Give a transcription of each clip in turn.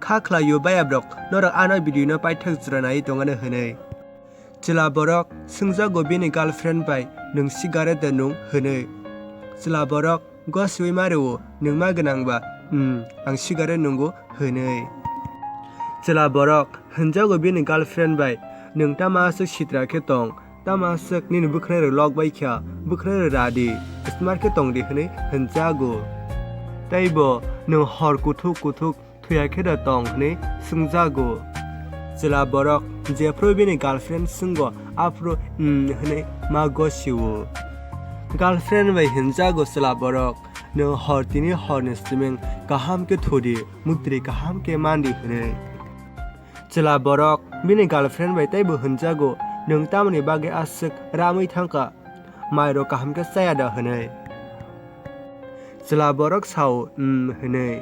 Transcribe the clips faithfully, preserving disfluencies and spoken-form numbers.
Kha khlaio bayabrok, norok ano video no paithak jora nai tongano hwnwi. Chwla borok swngjago bini girlfriend bai, "Nwng cigarette da nung?" hwnwi. Chwla borok gosiwi ma rwo, nwngma gwnang ba, "Hmm, ang cigarette nungo," hwnwi. Chwla borok hwnjago bini girlfriend bai, "Nwng tamo aswk sitra khe tong, tamo aswk nini bwkhwnai rok lok bai kha, bwkhwnai rok ra di, smart khe tong di," hwnwi hwnjago. Tei bo, "Nwng hor kuthuk kuthuk thuya khe da tong?" hwnwi swngjago. Chwla borok jephru bini girlfriend swnggo, aphuru, "Hmm," hwnwi ma gosio. Girlfriend bai hwnjago chwla borok, "Nwng hor tini horni siming kaham khe thudi, muktri kaham khe mandi," hwnwi. Chwla borok bini girlfriend bai teibo hwnjago, "Nwng tamoni bagwi aswk ramwi thangkha, mairok kaham khe chaya da?" hwnwi. Chwla borok sao, "Hmm," hwnwi.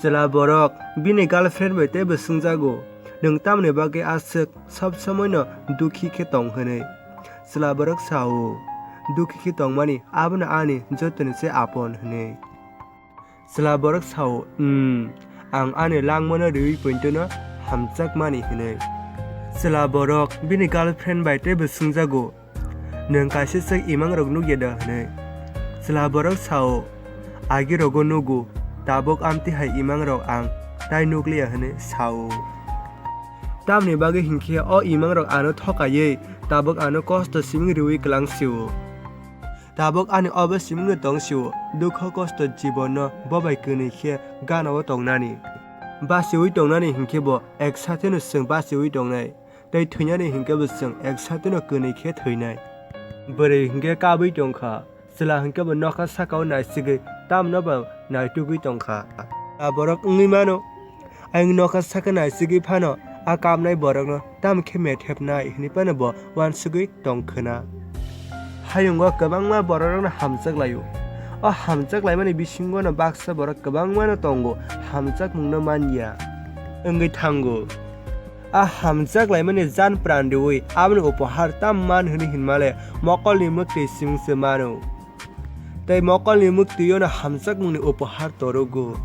Chwla borok bini girlfriend bai teibo swngjago, "Nwng tamoni bagwi aswk sob somoino dukhi khe tong?" hwnwi. Chwla borok sao, "Dukhi khe tongmani abono ani jotoni se apon," hwnwi. Chwla borok sao, "Hmm, ang ani langmano riwi pointono hamjakmani," hwnwi. Chwla borok bini girlfriend bai teibo swngjago, "Nwng kaisa swk imangrok nukya da?" hwnwi. Chwla borok sao, "Agi rogo nugo, tabuk amtwi hai imangrok ang tai nukliya," hwnwi sao. Tamni bagwi hinkhe o imangrok ano thokaiwi, tabuk ano kosto siming riwi kwlang sio. Tabuk ani obo simingno tong sio, dukho kosto jibono bo bai kwnwi khe gana-o tongnani. Bachiwi tongnani hinkhe bo ek sateno chwng bachiwi tongnai, tei thwinani hinkhe bo chwng ek sateno kwnwi khe thwinai. Bwrwi hinkhe kabwi tongkha, chwla hinkhe bo nokha saka-o naisigwi tamno bo naitugwi tongkha. A borok wngwi mano, ayung nokha saka naisigwi phano a kapnai borokno tamo khe methepnai hwnwi phano bo uansugwi tong khwna. Hayungo kwbangma bororokno hamjak laio. O hamjak laimani bisingono baksa borok kwbangmano tongo, hamjakmungno man ya wngwi thango. A hamjak laimani jan pran riui aboni upohar tam man hwnwi hinmale mokolni mwktwi simingse mano. Tei mokolni mwktwiono hamjakmungni upohar torogo.